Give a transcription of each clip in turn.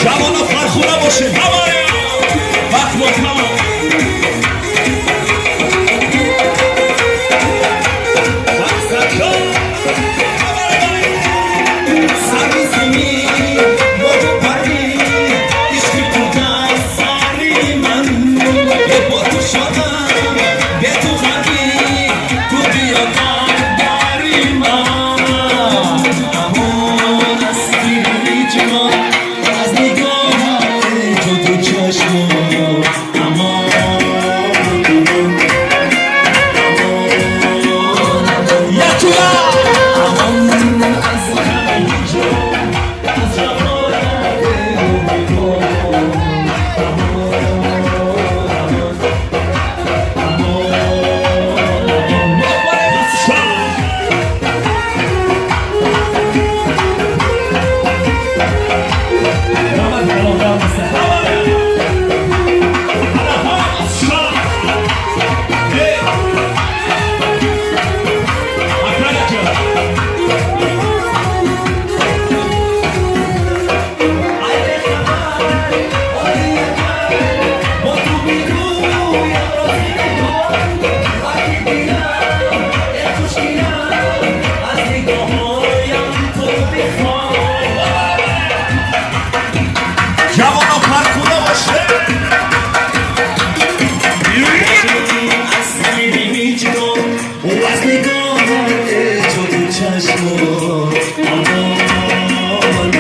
Ҷавоно, фархуда бошед. Ҳамаре вақт мо тамом. Мақсадҳо. Сари замин бо ту парӣ, ишқи ту дар сари ман. Бо ту шодам, бе ту ғамгин, ту биё дар бари ман. Амон аз ҳиҷрон, аз нигоҳат ту чашмон. Амон, амон, амон, амон. Якуя. Амон аз ғами ҳиҷрон, аз ҷафоят бекор. Амон, амон, амон, амон. Рамад калон дамаса. Ҳамаре. Ана ҳамаша. Э. Акаҷа. Ай бехабар, оли агар, бо ту бигӯям рози нигоҳ. Аки дилам, э хушгилам, аз нигоҳҳоям ту бихоҳ. Ҷавоно, фархуда бошед. Аз ғами ҳиҷрон, аз нигоҳат ту чашмон. Амон,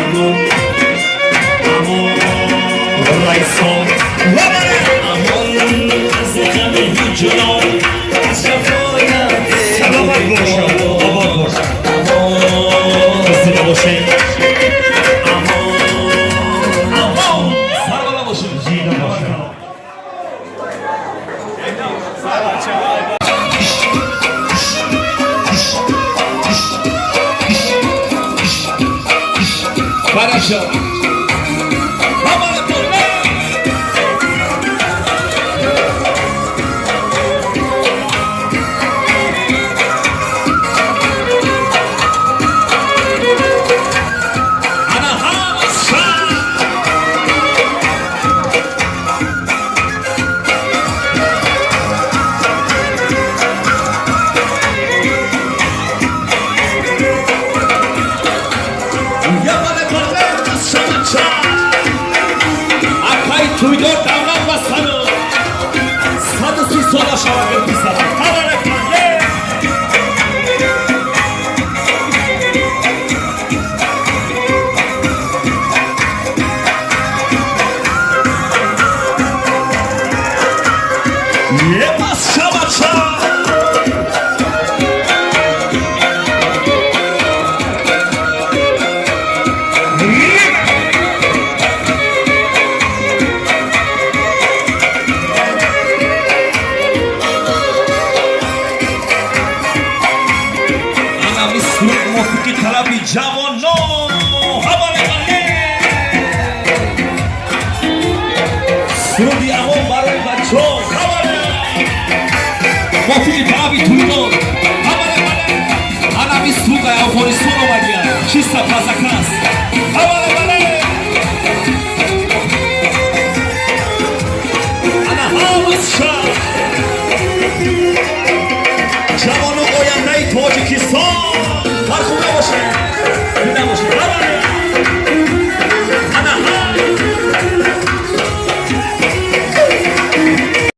амон, амон. Райсон. Ҳамаре. Амон аз ғами ҳиҷрон, аз ҷафоят. Саломат бошад, обод бошад. Амон. Зинда бошед. Амон. Амон. Сарбала бошед. Зинда бошад. Хорошо. Ҳамаре боле. Ана ҳамаша. Ямале боле шамача. Акай туйдор давлат басану. 130 сола шавагир писара. Ҳамаре боле. Ебас шабача. Ана мисруд мувофиқи талаби ҷавоно. Ҳамаре бале. Суруди амон барои бачаҳо. Ҳамаре. Мувофиқи талаби туйдор. Ҳамаре бале. Ана мисруд Афғонистон омадия. Чиста пазакас.